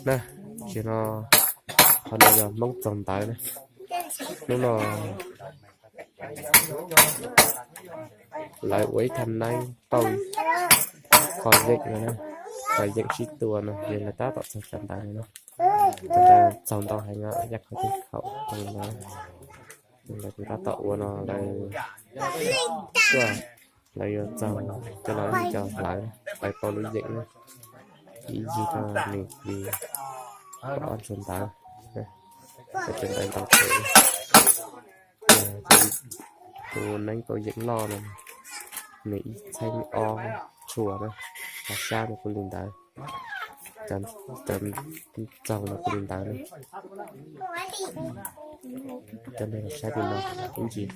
Na, tsis no, qhov no yog Hmoob txaug ntawv na. Hnub no lawv ua ib thaj neeb pauj kho yeem no na, kho yeem sib tua no, yog lawv tab tom txaug cov ntawv no na. Cov ntawv txaug ntau heev os, yaj khaum teb khaum no. Lawv tab tom ua no lawv tuaj, lawv yuav txaug coj los ua cov hlawv, hlawv pauj lub yeem na. Ib yig rau nws li kaum ob txog ntawd, kaum txog ntawd ntau thiab. Tus neeb pauj yeem loj no, nws ib txheeb ob tshuaj na, los sab no kuj li ntawd. Cov txaug no kuj li ntawd na. Coj nej los saib li no ib ntsis,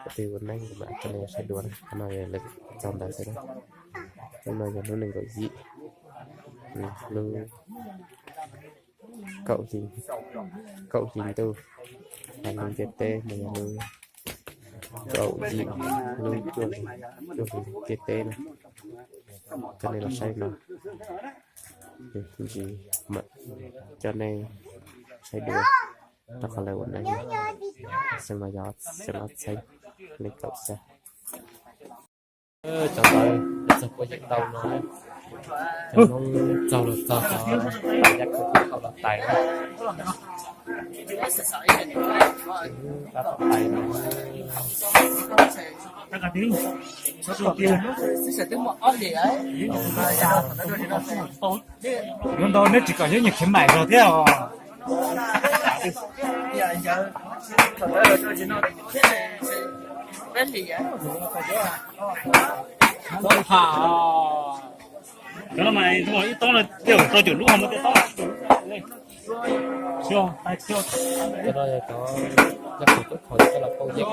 tus ua neeb kuv mam coj nej los saib dua na. Qhov no yog lawv txaug ntawv xwb na. Hnub no yog hnub nees nkaum yim, lub kaum hli, kaum hli ntuj, lub ntiaj teb no yog lub kaum yim, lub cuaj hli, cuaj hli ntiaj teb na. Coj nej los saib no, ntsis mam coj nej saib dua rau qhov lawv ua neeb. Xyoo no yog xyoo ob txhiab nees nkaum xya. Cov ntawd txaug pauj yeem ntau no, cov Hmoob txaug los txog cov yaj khaum teb khaum los tais na. Tab tom tais no. Yuav ntau neb tsis kom yog nyias khiav maim zog thiab os. Cov no mas ib toob no tej zaum rau caum lub, ho muaj tej toob. Cov no yog cov yaj khaum teb khaum coj los pauj yeem na.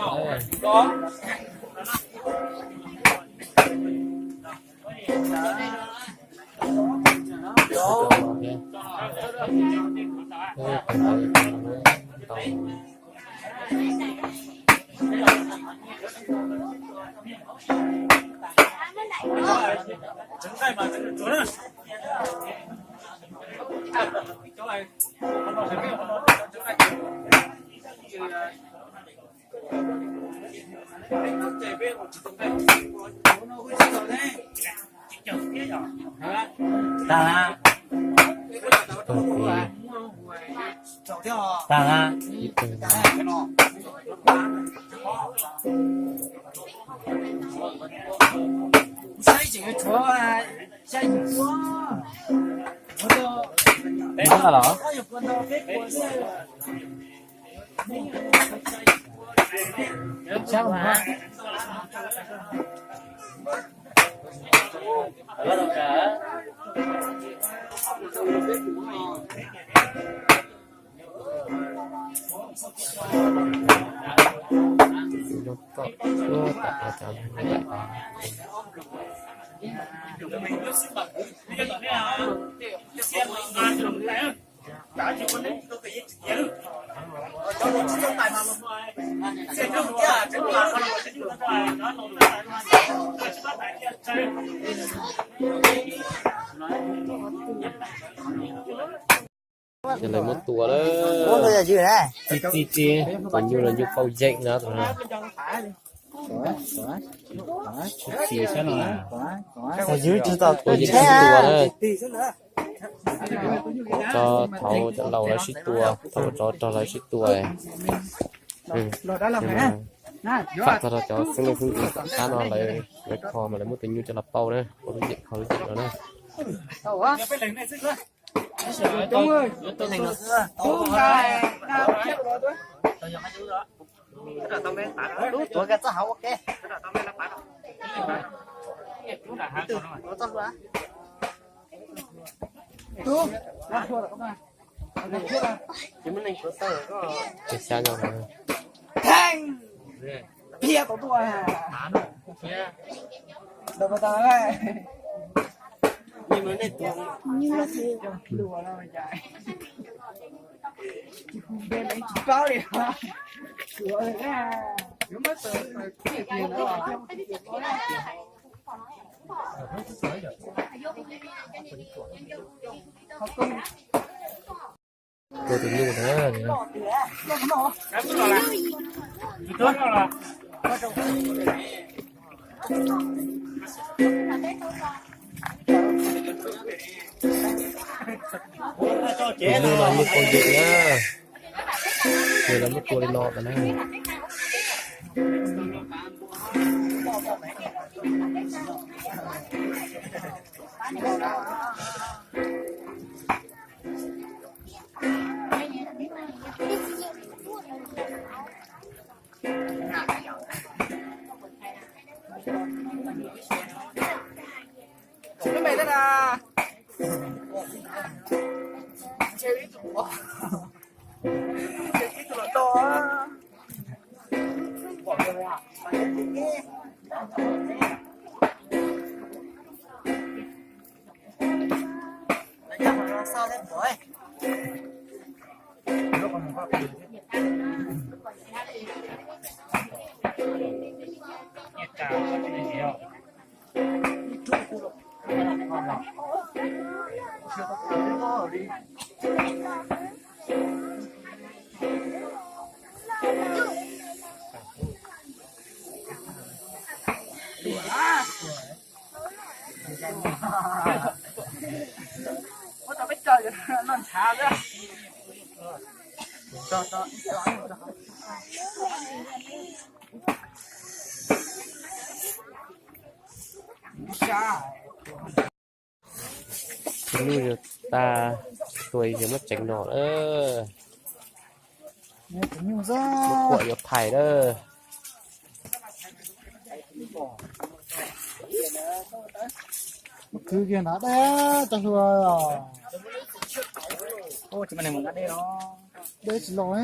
Tag na. Tag na. Peb los? Ces lawv muab tua lawm. Txi txi txi, tus nyuj los nyuj pauj yeem na tus no. Txi txi sab no na. Pauj yeem sib tua na. Tso thaum cov laus lawv sib tua, thaum tsov rog lawv sib tua. Fam txog rau cov xeeb leej xeeb ntxwv tom qab no lawv, lawv kho mas lawv muab tus nyuj coj los pauj na, pauj lub yeem kho lub yeem no na. Ces xya no. Tus nyuj ntawd. Tus nyuj no muaj poj ntxoog na. Ces lawv muab tua li no tas na. Tus nyuj yuav tag, tus yuav muab tseev no lawm. Muab kuam yuav phais lawm. Mus khwv kiag nrad deb cov hluas. Deb tsis los.